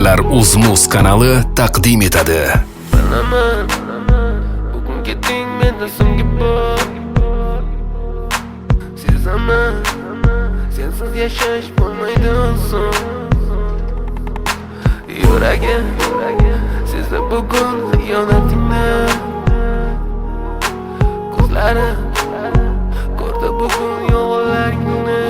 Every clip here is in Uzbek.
Lar Uzmuz kanali taqdim etadi. Bilaman, bugun ketding, menda so'nggi bor. Sezaman, sensiz yashash bo'lmaydi oson. Yuragim sezdi bugun xiyonatingni. Ko'zlarim ko'rdi bugun yolg'onlaringni.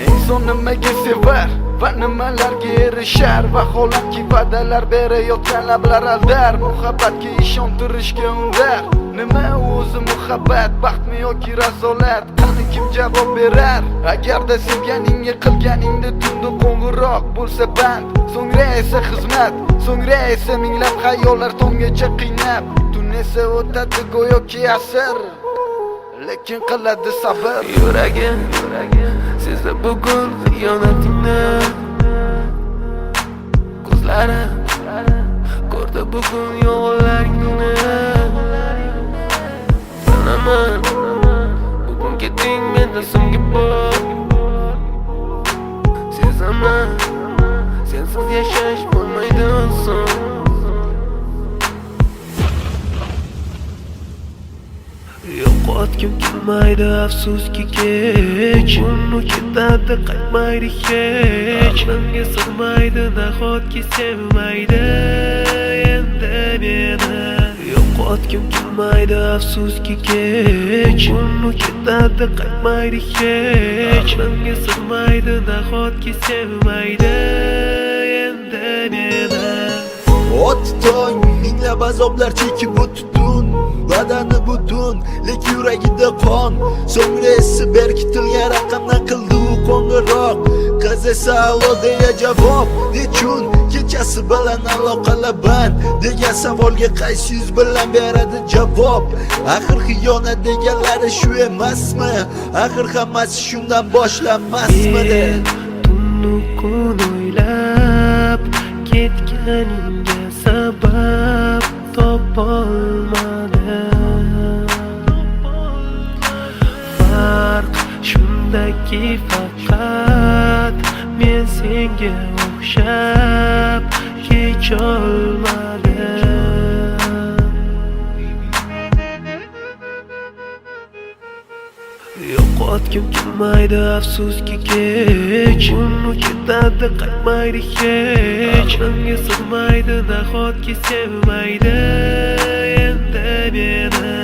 Inson nimaga sevar va nimalarga erishar? Vaholanki va'dalar berayotgan lablar aldar, muhabbatga ishontirishga undar. Nima o'zi muhabbat, baxtmi yoki razolat? Qani, kim javob berar? Agarda sevganingga qilganingda tunda qo'ng'iroq bo'lsa band, so'ngra esa xizmat, so'ngra esa minglab xayollar tonggacha qiynab, tun esa o'tadi go'yoki asr, lekin qiladi sabr. Yuragim sezdi bugun xiyonatingni. Ko'zlarim ko'rdi bugun yolg'onlaringni. Bilaman, bugun ketding, menda so'nggi bor. Sezaman, sensiz yashash bo'lmaydi oson. Yo'qotgim kelmaydi, afsuski kech. Uni ketadi, qaytmaydi hech. Aqlimga sig'maydi, nahotki sevmaydi endi meni. Yo'qotgim kelmaydi, afsuski kech. Uni ketadi, qaytmaydi hech. Aqlimga sig'maydi, nahotki sevmaydi endi meni. Ot tong minglab azoblar chekib o'tdi tun, badani butun, lekin yuragida qon. So'ngra esa berkitilgan raqamdan qildi u qo'ng'iroq. Qiz esa "Allo" deya javob. Nechun kechasi bilan aloqalar band degan savolga qaysi yuz bilan beradi javob? Axir xiyonat deganlari shu emasmi? Axir hammasi shundan boshlanmasmidi? Tunnu kun o'ylab ketganingga sabab topolmadim. Farq shundaki, faqat men senga o'xshab kecholmadim. Yo'qotgim kelmaydi, afsuski kech. Uni ketadi, qaytmaydi hech. Aqlimga sig'maydi, nahotki sevmaydi endi meni.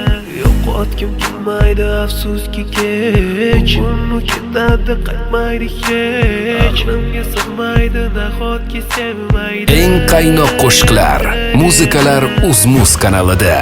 Yo'qotgim kelmaydi, afsuski kech. Uni ketadi, qaytmaydi hech. Aqlimga sig'maydi, nahotki sevmaydi. Eng qaynoq qo'shiqlar, muzikalar Uzmuz kanalida.